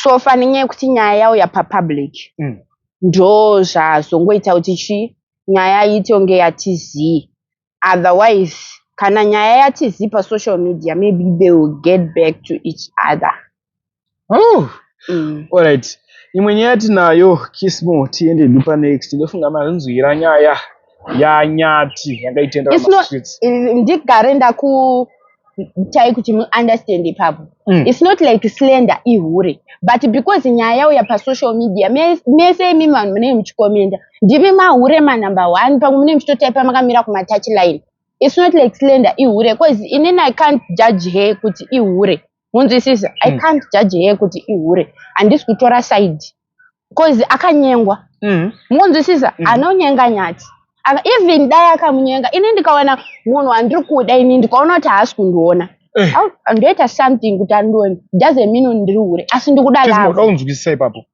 So far, nenyaya yekuti nyaya yauya papublic, ndo zvazongoita kuti chi nyaya iite kunge yati zii. Otherwise, kana nyaya yati zii pasocial media, maybe they will get back to each other. Oh. Alright, imwe nyaya tinayo, Kismo, tiende panext. Ndofunga manzwira nyaya yaNyati yangaitendera It's not mastreets. Ndigare ndakutai kuti muunderstand ipapo. It's not like Slender ihure, but because nyaya yauya pasocial media, mese imi vanhu munenge muchikomenda, ndimi mahure manumber one. Pamwe munenge muchitotaipa makamira kumatouch line. It's not like Slender ihure, 'cause inini I can't judge her kuti ihure, munzwisisa? I can't judge her kuti ihure. Handisi kutora side, 'cause akanyengwa. Munzwisisa? Anonyenga Nyati. Even dai akamunyenga, ini ndikawana munhu wandiri kuda, ini ndikaona kuti haasi kundiona, ndoita something kuti andione. Doesn't mean kuti ndiri hure, asi ndikuda Kismo, love. Uda kunzwisisa ipapo.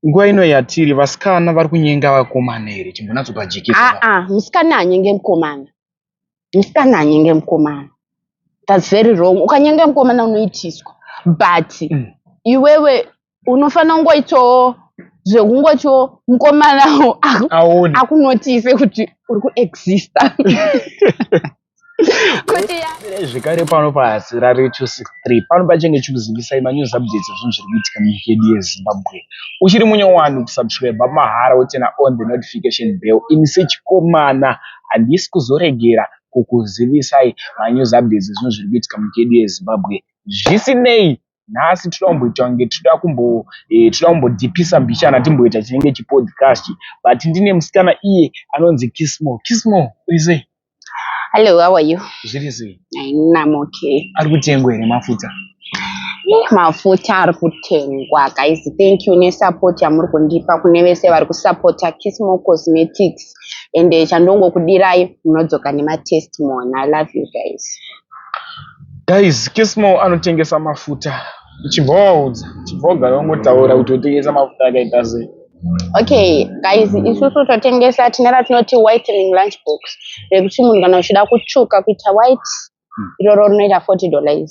Nguva ino yatiri, vasikana vari kunyenga vakomana here? Chimbonatso-pajekesa. Aa, musikana hanyenge mukomana. Musikana hanyenge mukomana, that's very wrong. Ukanyenga mukomana, unoitiswa, but iwewe unofanira kungoitawo zvekungotiwo mukomana Aone. akunotise kuti uri kuexista kuti Zvekare pano paHazirari 263, pano pachinge chikuzivisai manews updates ezvinhu zviri kuitika munyika yedu yeZimbabwe. Uchiri munyowani kusubscribe mahara, woturn on the notification bell. Ini sechikomana handisi kuzoregera kukuzivisai manews updates ezvinhu zviri kuitika munyika yedu yeZimbabwe. Zvisinei, nhasi toda kumboita kunge toda kumbodhipisa mbichana, timboita chinenge chipodcast, but ndine musikana iye anonzi Kismo. Kismo, uri sei? Hello, how are you? Zviri sei? I'm okay. Ari kutengwa here mafuta? Mafuta ari kutengwa, guys. Thank you nesupport yamuri kundipa, kune vese vari kusapota Kismo Cosmetics. Ende chandongokudirai, munodzoka nematestimony. I love you guys. Guys, Kismo anotengesa mafuta. Chibva waudza, chibva wagara wangotaura kuti utengesa mafuta akaita sei. Okay guys, isusu totengesa, tine ratinoti whitening lunch box, rekuti munhu kana uchida kutsvuka, kuita white, iroro rinoita $40.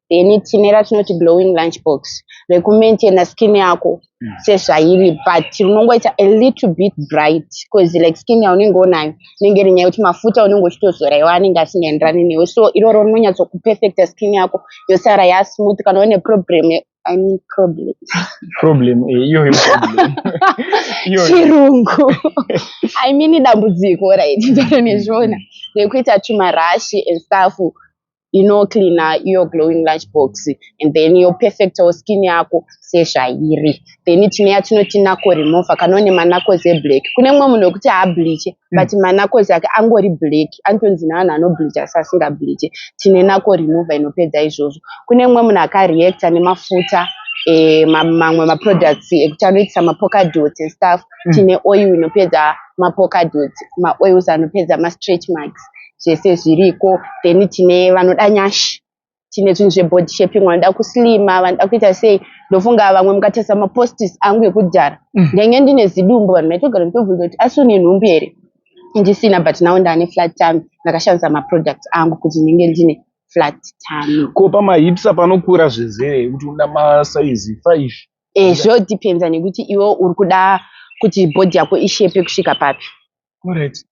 Then tine ratinoti glowing lunch box, rekumaintaina skin yako sezvairi, but rinongoita a little bit bright, 'cause like skin yaunenge unayo inenge iri nyaya yekuti mafuta unenge uchitozora iwo anenge asingaenderani newe. So iroro rinonyatsokuperfecta skin yako, yosara yasmooth. Kana une problem, I mean problem. Problem, iyoyo problem. Iyoyo. Chirungu, I mean dambudziko, right? Ndonezvona rekuita tumarash and stuff, inocleana iyo glowing lunch box, and then yoperfectawo skin yako sezvairi. Then tine yatinoti knuckle remover, kana une maknuckles eblack. Kune mumwe munhu wekuti haableache, but maknuckles ake angori black, anotonzi nevanhu anobleacha asi asingableache. Tine knuckle remover inopedza izvozvo. Kune mumwe munhu akareacta nemafuta, mamwe maproducts ekuti anoitisa mapolka dots and stuff, tine oil inopedza mapolka dots, maoils anopedza mastretch marks, zvese zviriko. Then tine vanoda nyashi, tine zvinhu zvebody shaping, vanoda kuslima, vanoda kuita sei. Ndofunga vamwe mukatarisa maposts angu ekudhara, ndainge ndine zidumbu. Vanhu vaitogara nditobvunza kuti, "Asi une nhumbu here?" Ndisina, but now ndane flat tummy. Ndakashandisa maproducts angu kuti ndinge ndine flat tummy. Ko pamahips panokura zvezere kuti unoda masaizi 5? Zvodependa nekuti iwe uri kuda kuti body yako ishape kusvika papi. Alright.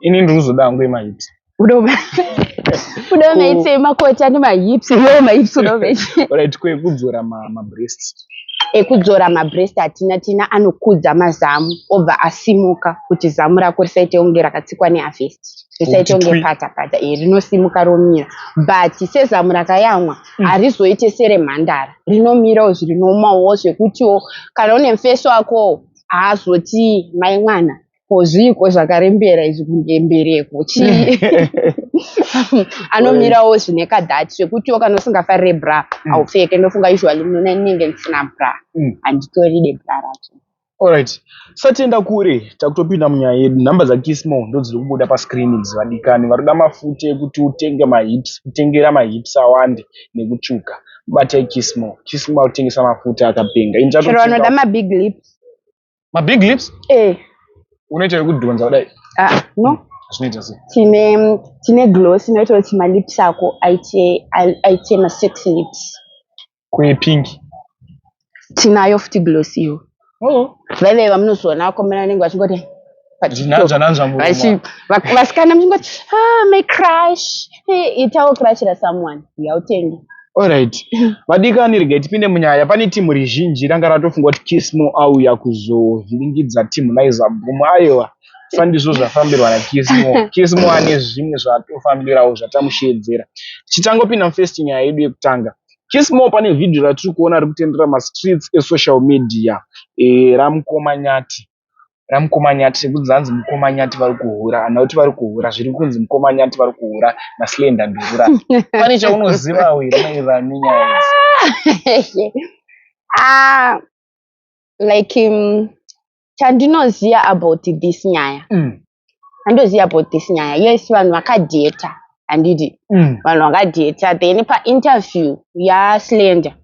Ini ndiri kuzoda hangu emahips. Uda maite makota nemahips, iwewo mahips uda maite. Alright, kwekudzora mabreasts? Ekudzora mabreast hatina. Tina anokudza mazamu, obva asimuka kuti zamu rako risaite kunge rakatsikwa neharvest, risaite Kuti kunge twi. pata pata. Rinosimuka romira, but sezamu rakayamwa harizoite seremhandara, rinomirawo zviri normalwo, zvekutiwo kana une mufeso wako haazoti, "Mai mwana, ko zviiko zvakarembera izvi kunge mbereko chii?" Anomirawo zvine kadhati, zvekutiwo kana usingafarire bra, haupfeke. Ndofunga usually munoona ndinenge ndisina bra. Handitoride bra racho. Alright, satienda kure, takutopinda munyaya yedu. Nhamba dzaKismo ndo dziri kubuda pascreen idzi. Vadikani vari kuda mafuta ekuti utenge mahips, kutengera mahips awande nekutsvuka, batai Kismo. Kismo akutengesa mafuta akapenga. Ini Chero vanoda mabig lips. Mabig lips? Eh. Unoita yekudhonza kudai? Ah, no. Zvinoita sei? Tine gloss inoita kuti malips ako aite masexy lips. Kwepink? Tinayo futi gloss iyo. Oh. Vaive vamunozoona vakomana vanenge vachingoti paTikTok. Zvinanzva nanzva muromo. Vasikana muchingoti, "Ah, my crush." Hey, itawo crush ra someone, yautenge. Alright. Vadikani, regai tipinde munyaya. Pane timu rizhinji ranga ratofunga kuti Kismo auya kuzovhiringidza timu Naiza Boom. Aiwa, sandizvo zvafambirwa naKismo. Kismo ane zvimwe zvaatofambirawo zvatamushedzera. Tichitangopinda mufirst nyaya yedu yekutanga. Kismo, pane vhidhiyo ratiri kuona riri kutendera mastreets esocial media ramukoma Nyati. Ramukoma Nyati rekunzi hanzi mukoma Nyati vari kuhura. Hana kuti vari kuhura, zviri kunzi mukoma Nyati vari kuhura naSlender Ndurura. Pane chaunozivawo here maererano nenyaya idzi? Ah, like chandinoziva about this nyaya, handoziva about this nyaya, yes, vanhu vakadheta, handiti? Vanhu vakadheta, then painterview yaSlender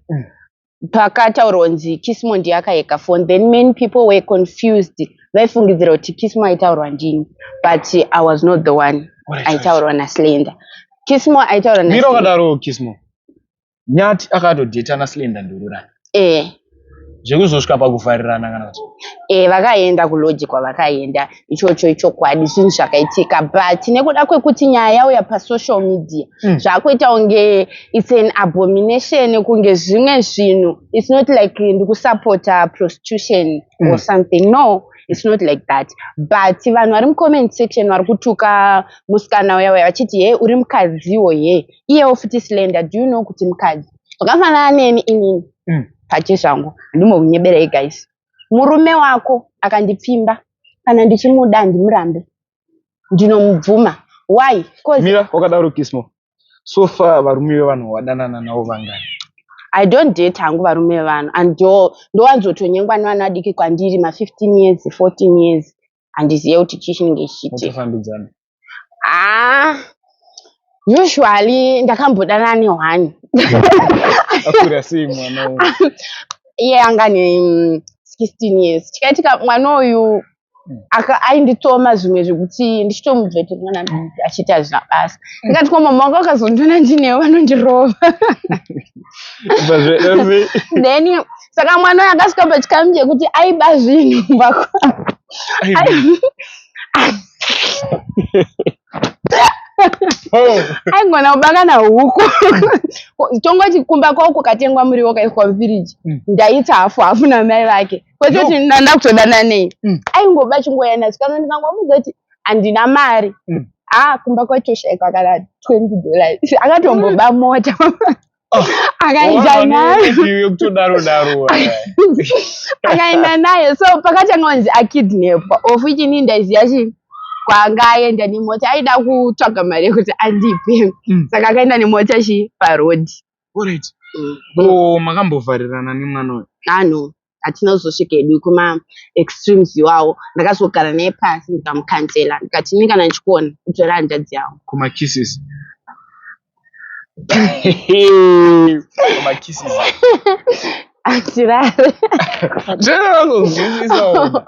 pakataurwa kunzi Kismo ndiye akahacka phone. Then many people were confused, vaifungidzira kuti Kismo aitaurwa ndini, but I was not the one aitaurwa naSlender. Kismo aitaurwa Mira, wakadaro Kismo. Nyati akatodheta naSlender Ndurura? Eh. Zvekuzosvika pakuvharirana kana kuti? Vakaenda kulodge kwavakaenda, ichocho ichokwadi, zvinhu zvakaitika, but nekuda kwekuti nyaya yauya pasocial media, zvakuita kunge it's an abomination, kunge zvimwe zvinhu. It's not like ndikusapota prostitution or something, no, it's not like that, but vanhu vari mucomment section vari kutuka musikana uya uya vachiti, "He, uri mukadziwo he." Iyewo futi Slender, do you know kuti mukadzi zvakafanana neni inini pachezvangu, handimbokunyeberai guys, murume wako akandipfimba, kana ndichimuda handimurambe, ndinomubvuma. Why? 'Cause Mira, wakadaro Kismo. So far varume vevanhu wadanana navo vangani? I don't date hangu varume vevanhu, and ndowanzotonyengwa nevana vadiki kwandiri, ma15 years, 14 years. Handizive kuti chii chinenge chichiitika. Motofambidzana? Ah, usually ndakambodanana neone. Akura sei mwana uyu? Iye anga ne 16 years. Chikaitika, mwana uyu ainditoma zvimwe zvekuti ndichitomubva kuti mwana mudiki achiti hazvina basa. Ndikati, "Ko mama wako akazondiona ndinewe, vanondirova." Bva Then saka mwana uyu akasvika pachikamu chekuti aiba zvinhu mumba. Oh. Aigona kuba kana huku. Tongoti kumba kwako kukatengwa muriwo kaiswa mufiriji, ndaita hafu hafu namai vake, kwete kuti ndanda kutodana nei. Aingoba chingoya nacho. Kana ndikangomudza kuti handina mari, ah, kumba kwachoshayikwa kana $20. Akatomboba mota, akaenda nayo. Yekutodaro daro. Akaenda nayo. So pakatanga kunzi akidnapwa, of which ini ndaiziva chi kwanga aenda nemota, aida kutsvaga mari yekuti andipe. Saka akaenda nemota chi paroad. Alright. Ko makambovharirana nemwana uyu? Ah, no, hatina kuzosvika hedu kuma extremes iwawo. Ndakazogara naye pasi, ndikamucounsela, ndikati, "Ini kana ndichikuona, utora hanzvadzi yangu." Kumakisses? Kumakisses? Atirare. Zvinozozwisisa.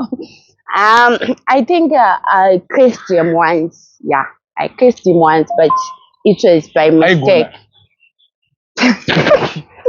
I think I kissed him once. Yeah, I kissed him once, but it was by mistake.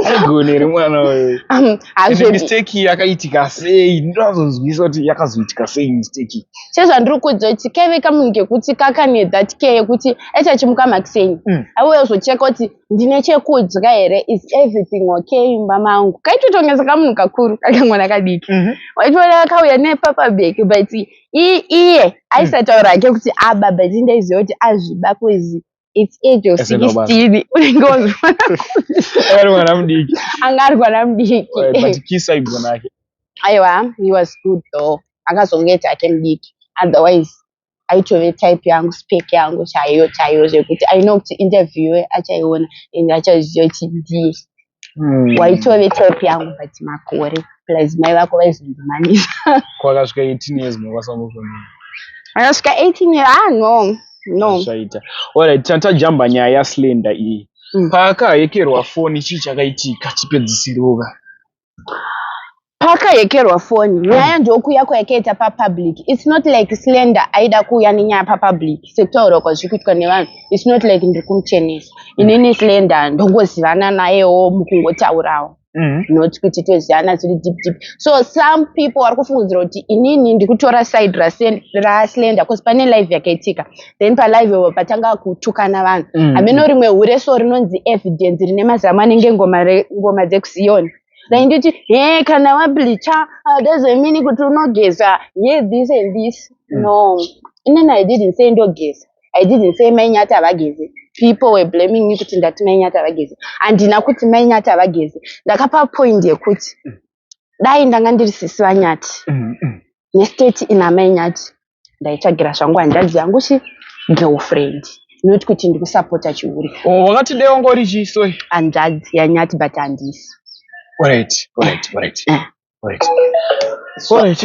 Aigona here mwana uyu? Ende Hazvo mistake iyi yakaitika sei? Ndinozonzwisa kuti yakazoitika sei mistake iyi. Chezvandiri kuudza kuti kaive kamunhu kekuti kakane that care yekuti aiti achimuka makuseni, aiuya kuzocheka kuti ndine chekudya here, is everything okay mumba mangu. Kaitotongesa kamunhu kakuru, kakamwana kadiki. Waitoona kauya nepaper bag, but iye aisataura hake kuti aba, but ndaiziva kuti azviba, 'cause it's age of Asina kubasa. 16, unenge wazviona. Ari mwana mudiki. Anga ari mwana mudiki. But kiss aigona ake. Aiwa, he was good though. Akazongoita hake mudiki, otherwise aitove type yangu, spec yangu chaiyo chaiyo, zvekuti I know kuti interview achaiona and achaziva kuti ndiye waitove type yangu, but makore plus mai vako vaizondimanisa. Kwakasvika 18 years makwasamufoni? Akasvika 18 years? Ah, no. Zvaita. Alright, tajamba nyaya yaSlender iyi. Paakahekerwa foni, chii chakaitika chipedzisiroka? Pakahekerwa foni, nyaya ndokuya kwayakaita papublic. It's not like Slender aida kuuya nenyaya papublic sekutaura kwazviri kuitwa nevanhu. It's not like ndiri kumuchenesa inini. Slender ndongozivana nayewo mukungotaurawo. Not kuti toziyana zviri deep deep. So some people vari kufungidzira kuti inini ndikutora side raSlender because pane live yakaitika, then palive ipo patanga kutukana vanhu. Hameno rimwe hure so rinonzi Evidence, rine mazamu anenge ngoma dzekuZiyoni, rainditi, "He, kana wableacha doesn't mean kuti unogeza." Ye, this and this. No, inini I didn't say ndogeza. I didn't say Mainyati havageze. People were blaming me kuti ndati Mainyati havageze. Handina kuti Mainyati havageze. Ndakapa point yekuti dai ndanga ndiri sisi vaNyati nestate ina Mainyati, ndaitsvagira zvangu hanzvadzi yangu chi girlfriend, not kuti ndikusapota chihure. Oh, wakati dai wanga uri chii? Sorry. Hanzvadzi yaNyati, but handisi. Alright. So Alright,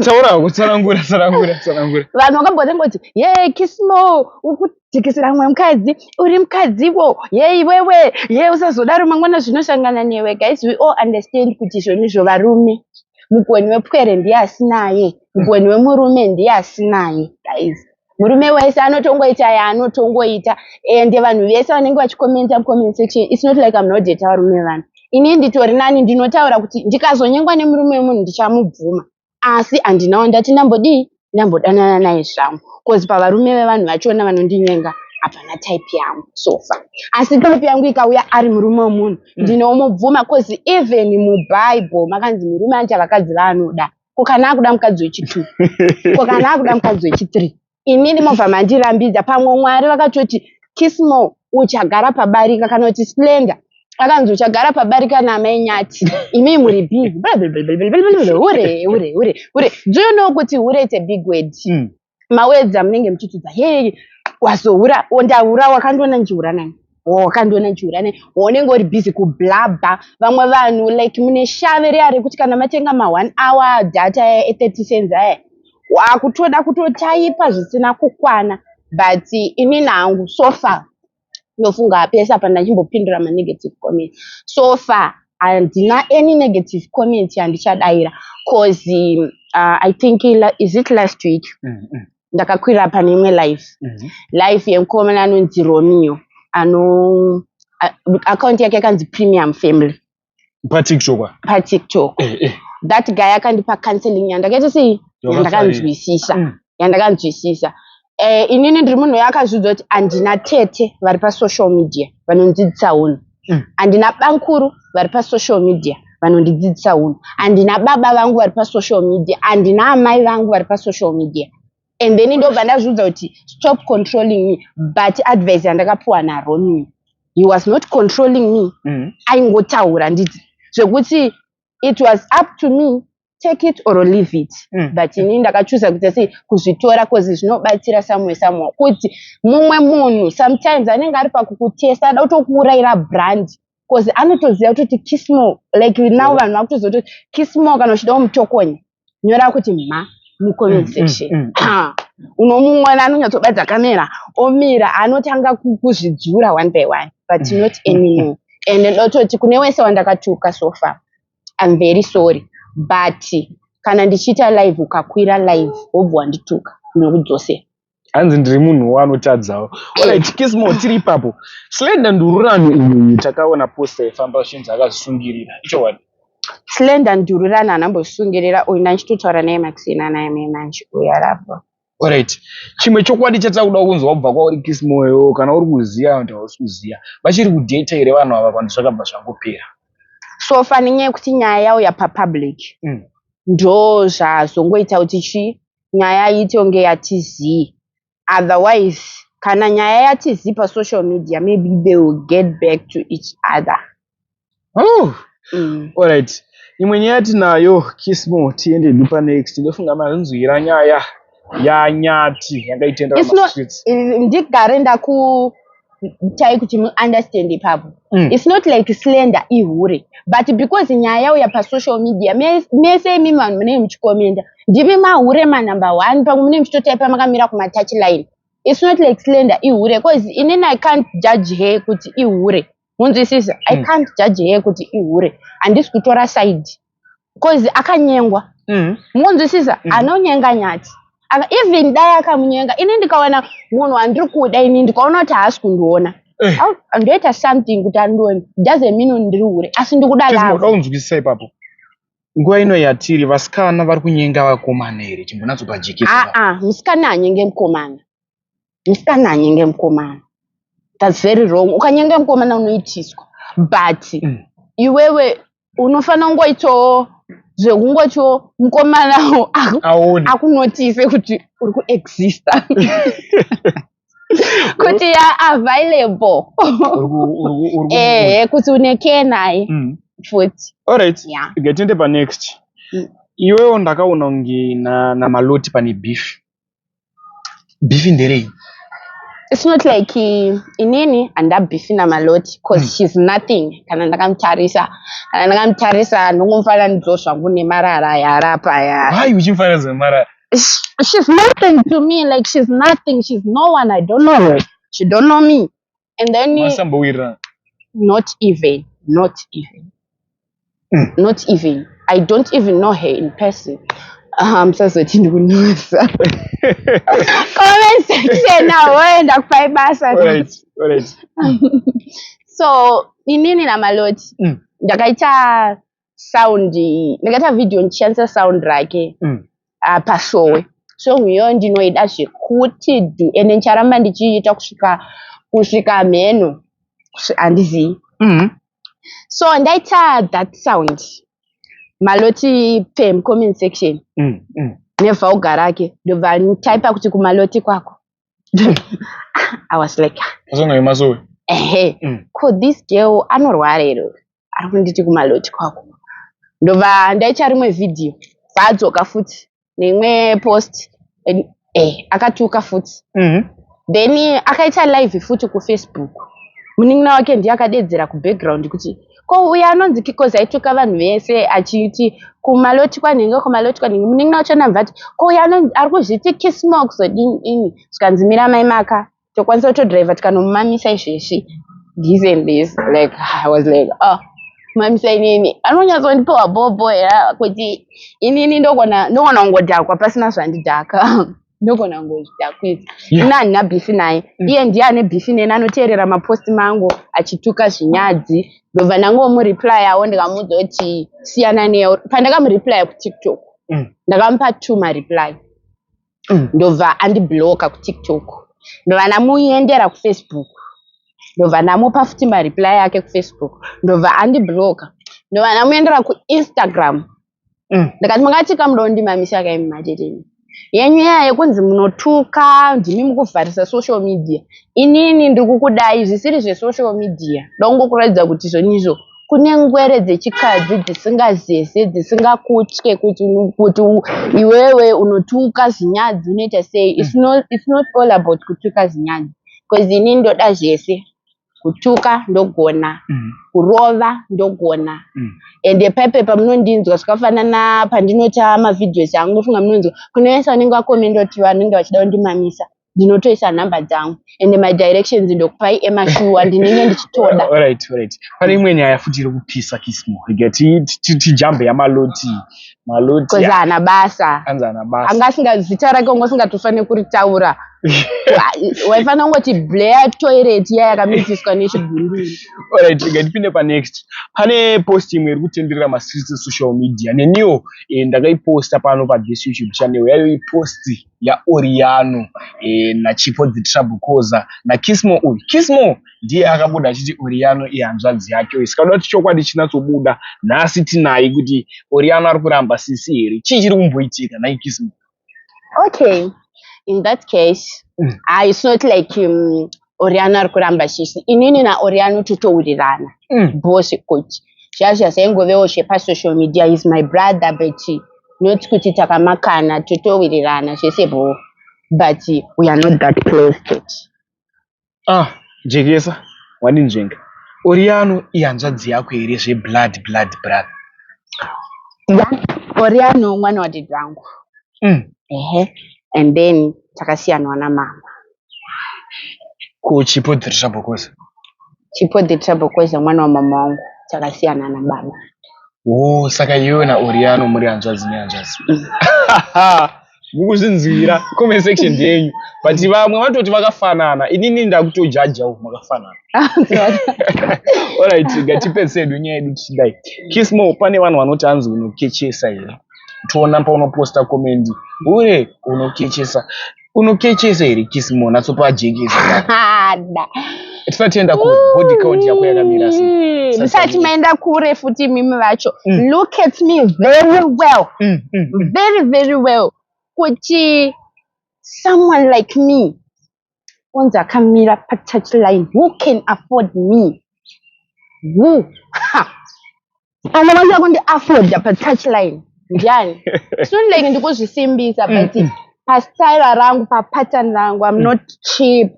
taura hako, tsanangura, tsanangura, tsanangura. Vanhu vakambotanga kuti, "Ye, Kismo, uri kudzikisira mumwe mukadzi, uri mukadziwo, ye iwewe, ye usazodaro, mangwana zvinosangana newe." Guys, we all understand kuti izvonizvo varume, mugoni wepwere ndiye asinaye, mugoni wemurume ndiye asinaye. Guys, murume wese anotongoita yaanotongoita, ende vanhu vese vanenge vachikomenta mucomment section, it's not like I'm not data varume vanhu. Inini nditori nani, ndinotaura kuti ndikazonyengwa nemurume wemunhu ndichamubvuma, asi handinawo ndati ndambodii, ndambodanana naye zvangu, 'cause pavarume vevanhu vachona vanondinyenga hapana type yangu so far. Asi type yangu ikauya ari murume wemunhu, ndinomubvuma, 'cause even muBhaibheri makanzi murume anoita vakadzi vaanoda. Ko kana akuda mukadzi wechi2? Ko kana akuda mukadzi wechi3? Inini mobva mandirambidza. Pamwe Mwari vakatoti, "Kismo, uchagara pabarika," kana kuti Slender akanzi, "Uchagara pabarika naMainyati." Imi muri busy, "Hure, hure, hure, hure." Do you know kuti hure, it's a big word? Mawords amunenge muchitudza, "Hey, wazohura, ndahura." Wakandiona ndichihura nani? Wakandiona ndichihura nani? Waunenge uri busy kublabha. Vamwe vanhu, like, mune shave riya rekuti kana matenga ma1 hour data e30 cents aya, wakutoda kutotaipa zvisina kukwana. But inini hangu, so far, ndofunga pese apa ndachimbopindura manegative comment, so far handina any negative comment yandichadayira, 'cause I think, is it last week, ndakakwira pane imwe live, live yemukomana anonzi Romeo, ano akaunti yake yakanzi Premium Family. PaTikTok? PaTikTok. That guy akandipa counseling yandakaita sei, yandakanzwisisa. Yandakanzwisisa. Inini ndiri munhu yakazviudza kuti handina tete vari pasocial media vanondidzidzisa unhu. Handina bankuru vari pasocial media vanondidzidzisa unhu. Handina baba vangu vari pasocial media. Handina amai vangu vari pasocial media. And then ndobva ndazviudza kuti stop controlling me. But advice yandakapiwa naRomeo, he was not controlling me. Aingotaura nditi zvekuti it was up to me, take it or leave it. But inini ndakachuza kuita sei, kuzvitora, 'cause zvinobatsira somewhere somewhere, kuti mumwe munhu sometimes anenge ari pakukutesta, ada kutokuurayira brand, 'cause anotoziva kutoti Kismo, like now vanhu vakutoziva kutoti Kismo, kana uchida kumutokonya, nyora kuti mha mucomment section. Ah, unomumwana anonyatsobadza kamera, omira, anotanga kuzvidzura one by one, but not anymore. And ndototi kune wese wandakatuka so far, I'm very sorry, but kana ndichiita live, ukakwira live wobva wandituka, ndinokudzosera. Hanzi ndiri munhu waanotadzawo. Alright, Kismo, tiri ipapo. Slender Ndururani uyu, takaona posta ifamba zvinzi akazvisungirira. Ichokwadi? Slender Ndururani haanambosungirira uyu. Ndachitotaura naye Maxina naye manje uyu arapo. Alright, chimwe chokwadi chatakuda kunzwa kubva kwauri, Kismoyo, kana uri kuziva kuti hausi kuziva, vachiri kudheta here vanhu ava vanhu zvakabva zvangopera? So far, nenyaya yekuti nyaya yauya papublic, ndo zvazongoita kuti chi nyaya iite kunge yati zii. Otherwise, kana nyaya yati zii pasocial media, maybe they will get back to each other. Oh. Alright, imwe nyaya tinayo, Kismo, tiende panext. Ndofunga manzwira nyaya yaNyati yangaitendera It's not- mastreets. Ndigare ndakutai kuti muunderstand ipapo. It's not like Slender ihure, but because nyaya yauya pasocial media, mese imi vanhu munenge muchikomenda ndimi mahure manumber one. Pamwe munenge muchitotaipa makamira kumatouch line. It's not like Slender ihure, 'cause inini I can't judge her kuti ihure. Munzwisisa? I can't judge her kuti ihure. Handisi kutora side, 'cause akanyengwa. Munzwisisa? Anonyenga Nyati. Even dai akamunyenga, ini ndikawana munhu wandiri kuda, ini ndikaona kuti haasi kundiona, Ndoita something kuti andione. Doesn't mean ndiri hure, asi ndikuda Chismo, love. Da kunzwisisa ipapo. Nguva ino yatiri, vasikana vari kunyenga vakomana here? Chimbonatso-pajekesa. Aa, musikana hanyenge mukomana. Musikana hanyenge mukomana, that's very wrong. Ukanyenga mukomana unoitiswa, but iwewe unofanira kungoitawo zvekungotiwo mukomana Aone. Akunotice kuti uri kuexista, kuti ya available. Ehe, kuti une care naye futi. Alright. Yeah. Ngatende panext. Iwewo ndakaona kunge naMaloti pane beef. Beef nderei? It's not like inini handabhifi naMaloti, 'cause she's nothing. Kana ndakamutarisa ndongomufananidzo zvangu nemarara aya arapa aya. Why uchimufananidza nemarara? She's nothing to me. Like, she's nothing, she's no one. I don't know her, she don't know me, and then Masambowirirana? Not even, not even. Not even. I don't even know her in person. Musazoti ndikunosa comment section, awoenda kupai basa. Alright. So inini naMaloti, ndakaita sound, ndakaita video ndichishandisa sound rake pasowe. Song iyoyo ndinoida zvekuti dhu, ende ndicharamba ndichiita kusvika mheno, handizivi. So ndaita that sound, Maloti pem comment section nevhauga rake, ndobva nditaipa kuti kuMaloti kwako. I was like, Song yemasowe. Ehe. Ko this girl anorwara here ari kunditi kuMaloti kwako? Ndobva ndaita rimwe vhidhiyo, bvaadzoka futi neimwe post, akatuka futi. Then akaita live futi kuFacebook. Munin'ina wake ndiye akadedzera kubackground kuti ko uyo anonzi 'cause aituka vanhu vese achiti kuMaloti kwanhingi, kuMaloti kwanhingi. Munin'ina wacho nabva ati, ko uyo anonzi ari kuzviti Kismo kuzodini ini? Zvikanzi, mira mai Maka, tokwanisa kutodhiraivha tikanomumamisa izvezvi, this and this. Like, I was like, oh, mamisa inini anonyatsondipiwa bhobho ya kuti inini ndogona kungodhakwa pasina zvandidhaka, ndogona kungozvidhakwidza. Ina handina beef naye. Iye ndiye ane beef neni, anoteerera maposti mangu achituka zvinyadzi. Ndobva ndangomureplyawo, ndikamuudza kuti siyana neyo. Pandakamureplya kuTikTok, ndakamupa two mareply. Ndobva andibloka kuTikTok. Ndobva ndamuendera kuFacebook, ndobva ndamupa futi mareply ake kuFacebook, ndobva andibloka. Ndobva ndamuendera kuInstagram. Ndikati, makatika muda kundimamisa kai mumateteni yenyu iya yekunzi munotuka, ndimi mukuvharisa social media. Inini ndiri kukudai zvisiri zvesocial media, dongokuratidza kuti zvonizvo kune ngwere dzechikadzi dzisingazeze, dzisingakutye kuti iwewe unotuka zvinyadzi, unoita sei. It's not all about kutuka zvinyadzi, because inini ndoda zvese. Kutuka ndogona, kurova ndogona. Ende paipe pamunondinzwa, zvakafanana pandinoita mavideos angu, ndofunga munonzwa kune vese vanenge vakomenda kuti vanenge vachida kundimamisa, ndinotoisa nhamba dzangu ende madirections ndokupai emashuwa ndinenge ndichitoda. Alright. Pane imwe nyaya futi iri kupisa, Kismo. Rega tijambe yaMaloti. Maloti 'Cause haana basa. Anzi haana basa. Anga asinga, zita rake unga usingatofaniri kuritaura. Waifanira kungoti Blair toilet iya yakamitiswa nechigunduru. Alright, rega tipinde panext. Pane post imwe iri kutenderera mastreets esocial media. Neniwo ndakaiposta pano pathis YouTube channel. Yayo ipost yaOriano naChipo the Trouble Causer naKismo uyu. Kismo ndiye akabuda achiti Oriano ihanzvadzi yake uyu. Saka kuti chokwadi chinatsobuda nhasi tinaye kuti Oriano ari kuramba sisi here? Chii chiri kumboitika nhai, Kismo? Okay, in that case, ah, it's not like Oriano ari kuramba sisi. Inini naOriano totourirana boss, kuti zviya zvazaingovewo zvepasocial media. Is my brother, but not kuti takamakana. Totowirirana zvese bo, but we are not that close yet. Ah, jekesa, wandinzvenga. Oriano ihanzvadzi yako here zveblood, blood brother? Yeah, Oriano mwana wadhedhi vangu. Ehe, and then takasiyanwa namama. Ko Chipo the Trouble Causer? Chipo the Trouble Causer mwana wamama wangu, takasiyana nababa. Oh, saka iwewe naOriano muri hanzvadzi nehanzvadzi. Mukuzvinzwira, comment section ndeyenyu, but vamwe vanototi vakafanana. Inini ndakutojajawo makafanana. Alright, ngatipedzedu nyaya yedu tichidai. Kismo, pane vanhu vanoti hanzi unokechesa here? Toona paunoposta comment, ure unokechesa. Unokechesa here, Kismo? Natsopajekesa. Hada. Tisati tienda kure, body count yako yakamira sei? Musati maenda kure futi, imimi vacho, look at me very well, very very well, kuti someone like me onzi akamira patouch line, who can afford me? Who? Ha! Anokwanisa kundiafforda patouch line ndiani? It's not like ndikuzvisimbisa, but pastyle rangu, papattern rangu, I'm not cheap.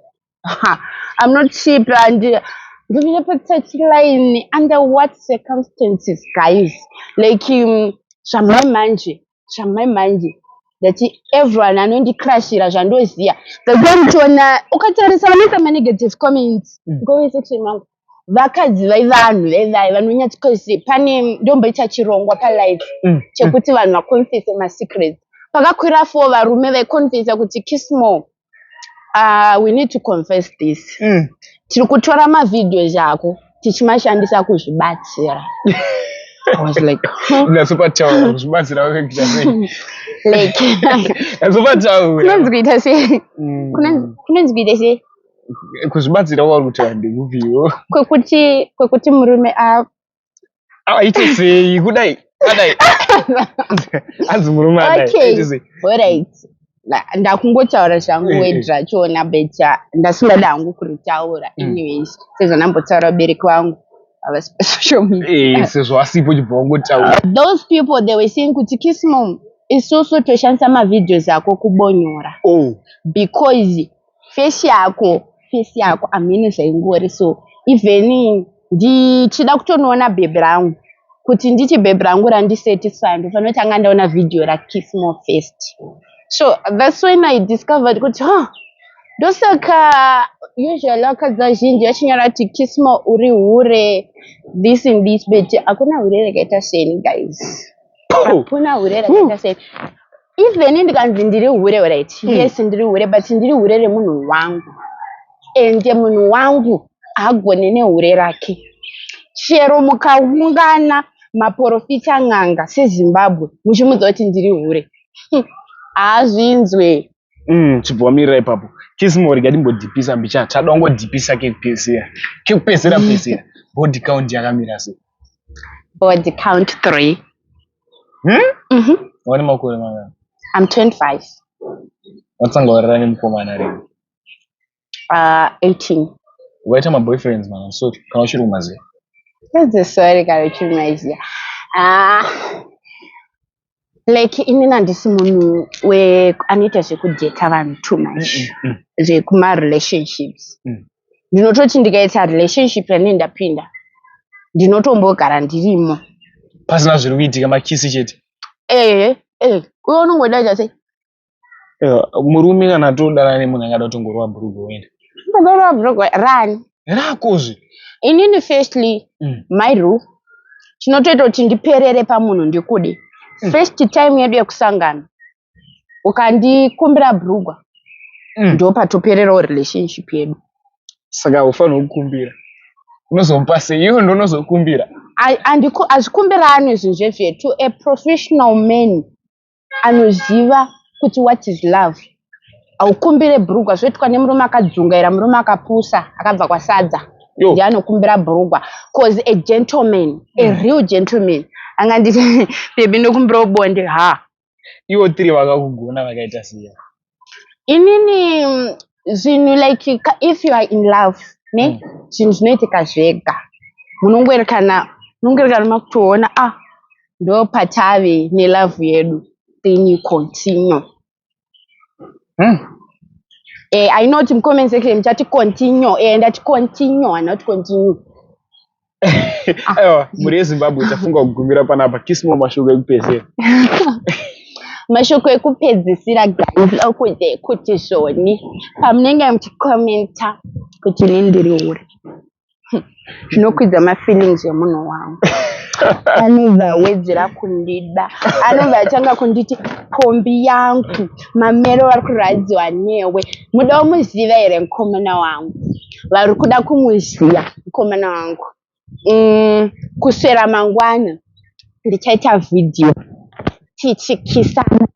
Ha, I'm not cheap. And ndimire patouch line under what circumstances, guys? Like zvamai manje, zvamai manje, ndati everyone anondikrashira zvandoziva, the ukatarisa vanoisa manegative comments comment section mangu, vakadzi vai vanhu vevai vanonyatsa, cause pane ndomboita chirongwa palive chekuti vanhu vaconfese masecrets. Pakakwira four varume vaikonfesa kuti, "Kismo, we need to confess this. Tiri kutora mavideos ako tichimashandisa kuzvibatsira." I was like, huh? Ndatsopataura, kuzvibatsira kuita sei? Like Ndatsopataura. Kunonzi kuita sei? Kunonzi kuita sei? Kuzvibatsira kwauri kutaura ndekupiwo? Kwekuti murume a Aite sei? Kudai adai, anzi murume adai. Okay. Aite sei? Alright, ndakungotaura zvangu word rachona, but ndasingada hangu kuritaura. Anyways, sezvandambotaura, vabereki vangu havasi pasocial media. Sezvo asipo, chibva wangotaura. Those people, they were saying kuti, "Kismo, isusu toshandisa mavideos ako kubonyora because face yako hamene zvaingori." So even ndichida kutonoona bhebhi rangu, kuti nditi bhebhi rangu randisatisfy, ndofanira kutanga ndaona vhidhiyo raKismo first. So that's when I discovered kuti, huh, ndosaka usually vakadzi vazhinji vachinyora kuti, "Kismo, uri hure," this and this. But hakuna hure rakaita seni, guys. Hakuna hure rakaita seni. Even ndikanzi ndiri hure, right, yes, ndiri hure, but ndiri hure remunhu wangu, ende munhu wangu haagone nehure rake. Chero mukaungana maprofita, n'anga seZimbabwe, muchimudza kuti ndiri hure, haazvinzwe. Chibva wamirira ipapo, Kismo. Rega timbodhipisa mbichana, tada kungodhipisa kekupedzisira, kekupedzisira pedzisira. Body count yakamira sei? Body count three. Hmm? Mm. Wane makore mangani? I'm 25. Watsanga warara nemukomana rini? 18. Waita maboyfriends mana? Sorry, kana uchiri kumaziva. That's sorry, kana uchiri maiziva. Ah, like inini handisi munhu anoita zvekudheta vanhu too much, zvekumarelationships. Ndinototi ndikaita relationship yanee ndapinda, ndinotombogara ndirimo. Pasina zviri kuitika, makisi chete. Ehe, uye unongodaita sei? Murume kana atodana nemunhu angada kutongorova bhurugu oenda. Unongorova bhurugu rani? Rakozve. Inini firstly, my rule chinotoita kuti ndiperere pamunhu ndikude, first time yedu yekusangana, ukandikumbira bhurugwa, ndopatopererawo relationship yedu. Saka ufanira kukumbira, unozomupa sei? Iwe ndonozokumbira. Hazvikumbirani zvinhu zvezve. To a professional man anoziva kuti what is love, haukumbire bhurugwa. Zvoitwa nemurume akadzungaira, murume akapusa, akabva kwasadza. Yo. Ndiye anokumbira bhurugwa, cause a gentleman, a real gentleman anganditi, "Baby, ndokumbirawo bonde?" Ha. Iwo tiri vakakugona vakaita siya? Inini zvinhu like if you are in love ne, zvinhu zvinoitika zvega. Munongoerekana makutoona, ah, ndo patave nelove yedu, then you continue. I know kuti mucomment section muchati continue. Ndati continue, handina kuti continue. Aiwa, mhuri yeZimbabwe, tafunga kugumira panapa. Kismo, mashoko ekupedzisira. Mashoko ekupedzisira, guys, okuti kuti zvoni pamunenge muchikomenta kuti ini ndiri hure, zvinokwidza mafeelings emunhu wangu. Anobva awedzera kundida, anobva atanga kunditi Pombi yangu, mamero vari kurwadziwa newe. Muda kumuziva here mukomana wangu? Vari kuda kumuziva mukomana wangu. Kuswera mangwana ndichaita vhidhiyo tichikisana.